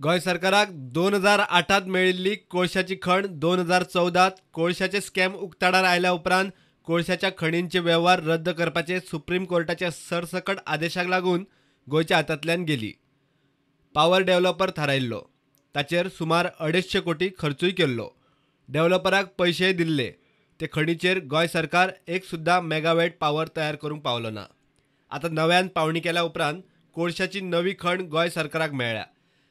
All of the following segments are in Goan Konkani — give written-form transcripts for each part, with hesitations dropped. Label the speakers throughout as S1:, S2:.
S1: गोंय सरकाराक 2008 मेळिल्ली कोळशाची खण 2014 कोळशाचे स्कॅम उक्ताडार आयल्या उपरांत कोळशाच्या खणींचे वेव्हार रद्द करपाचे सुप्रीम कोर्टाच्या सरसकट आदेशाक लागून गोंयच्या हातांतल्यान गेली. पावर डेव्हलपर थारायिल्लो, ताचेर सुमार 250 कोटी खर्चूय केल्लो. डेव्हलपराक पयशेय दिल्ले. ते खणीचेर गोंय सरकार एक सुद्दां मेगावॅट पावर तयार करूंक पावलो ना. आतां नव्यान पावणी केल्या उपरांत कोळशाची नवी खण गोंय सरकाराक मेळ्ळ्या.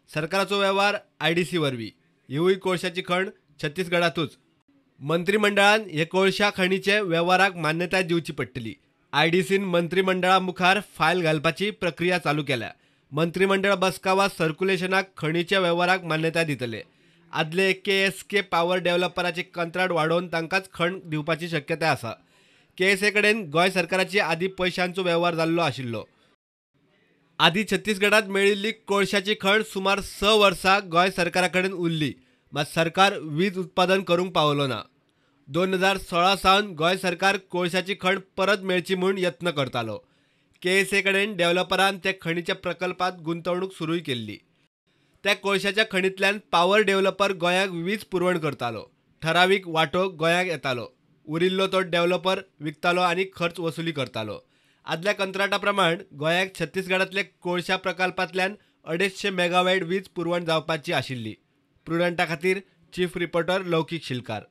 S1: सरकाराचो वेव्हार IDC वरवीं. हिवूय कोळशाची खण छत्तीसगडातूच. मंत्रिमंडळान हे कोळशा खणीचे वेव्हाराक मान्यताय दिवची पडटली. IDCन मंत्रिमंडळा मुखार फायल घालपाची प्रक्रिया चालू केल्या. मंत्रिमंडळ बसका वा सर्क्युलेशनाक खणीच्या वेव्हाराक मान्यताय दितले. आदले KSK power डेव्हलपराचे कंत्राट वाडोवन तांकांच खण दिवपाची शक्यताय आसा. KSA कडेन गोंय सरकाराची आदी पयशांचो वेव्हार जाल्लो आशिल्लो. आदी छत्तीसगडात मेळिल्ली कोळशाची खण सुमार 6 वर्सां गोंय सरकारा कडेन उरली, मात सरकार वीज उत्पादन करूंक पावलो ना. 2016 सावन गोंय सरकार कोळशाची खण परत मेळची म्हूण यत्न करतालो. KSA कडेन डेव्हलपरान त्या खणीच्या प्रकल्पात गुंतवणूक सुरूय केल्ली. त्या कोळशाच्या खणींतल्यान पावर डेव्हलपर गोंयाक वीज पुरवण करतालो. ठरावीक वांटो गोंयाक येतालो, उरिल्लो तो डेव्हलपर विकतालो आनी खर्च वसुली करतालो. आदल्या कंत्राटा प्रमाण गोंयाक छत्तीसगडांतल्या कोळशा प्रकल्पांतल्यान 250 मेगावॅट वीज पुरवण जावपाची आशिल्ली. प्रुडंटा खातीर चीफ रिपोर्टर लौकीक शिलकार.